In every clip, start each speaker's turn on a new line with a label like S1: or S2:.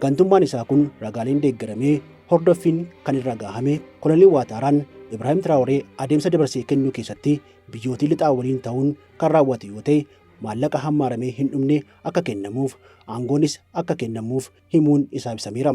S1: Gantummaan isaa kun ragaaleen deeggaramee hordoffiin kan irra gahame Koloneel Waataaraan Ibraahim Tiraawuree adeemsa dabarsee kennuu keessatti biyyootii lixaa waliin ta'uun kan raawwate yoo ta'e, maallaqa hammaaramee hin dhumne akka kennamuuf, aangoonis akka kennamuuf himuun isaa ibsameera.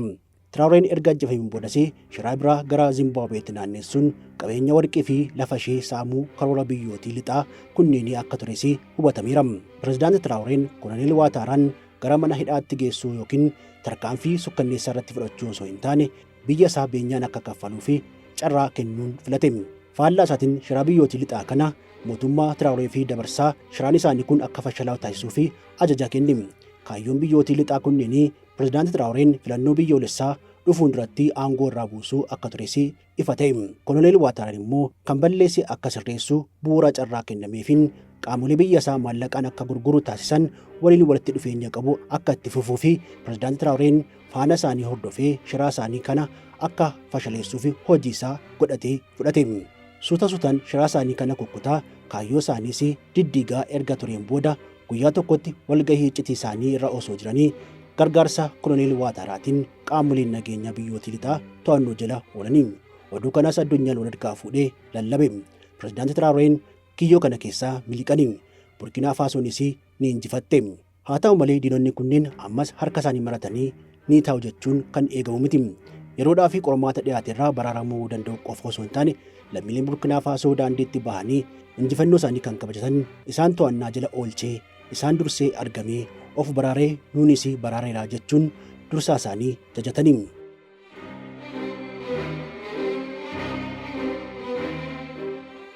S1: Tiraawureen erga ajjeefameen boodas shiraa biraa gara Zimbaabuweetti naannessuun qabeenya warqii fi lafa ishee saamuu karoora biyyootii lixaa kunneenii akka tures hubatameera. Pirezidaanti Tiraawureen Koloneel Waataaraan gara mana hidhaatti geessuu yookiin tarkaanfii sukkanneessaa irratti fudhachuu osoo hin taane, biyya isaa beenyaan akka kaffaluu fi carraa kennuun filate. Faallaa isaatiin shiraa biyyootii lixaa kana mootummaa Tiraawuree fi dabarsaa shiraan isaanii kun akka fashalaa'u taasisuu fi ajaja kenne. Kaayyoon biyyootii lixaa kunneenii Pirezidaanti Tiraawureen filannoo biyyoolessaa dhufuun duratti aangoo irraa buusuu akka tures ifa ta'e. Koloneel Waataaraan immoo kan balleesse akka sirreessu bu'uura carraa kennameefiin qaamolee biyya isaa maallaqaan akka gurguru taasisan waliin walitti dhufeenya qabu akka itti fufuu fi Pirezidaanti Tiraawureen faana isaanii hordofee shiraa isaanii kana akka fashaleessuuf hojii isaa godhatee fudhate. Suuta suutaan shiraa isaanii kana kukkutaa, kaayyoo isaaniis diddiigaa erga tureen booda guyyaa tokkotti walgahii iccitii isaanii irra osoo jiranii gargaarsa Koloneel Waataaraatiin qaamoleen nageenyaa biyyootii lixaa to'annoo jala oolanii. Oduu kanas addunyaan wal harkaa fuudhee lallabe. Pirezidaanti Tiraawureen kiyyoo kana keessaa miliqanii. Burkinaa Faasoonis ni injifatte. Haa ta'u malee, diinonni kunneen ammas harka isaanii maratanii ni taa'u jechuun kan eegamu miti. Yeroodhaa fi qormaata dhiyaate irraa baraaramuu danda'u qofa osoo hin taane, lammiileen Burkinaa Faasoo daandiitti bahanii injifannoo isaanii kan kabajatan isaan to'annaa jala oolchee, isaan dursee argamee of baraaree nuunis baraareera jechuun dursaa isaanii jajatanii.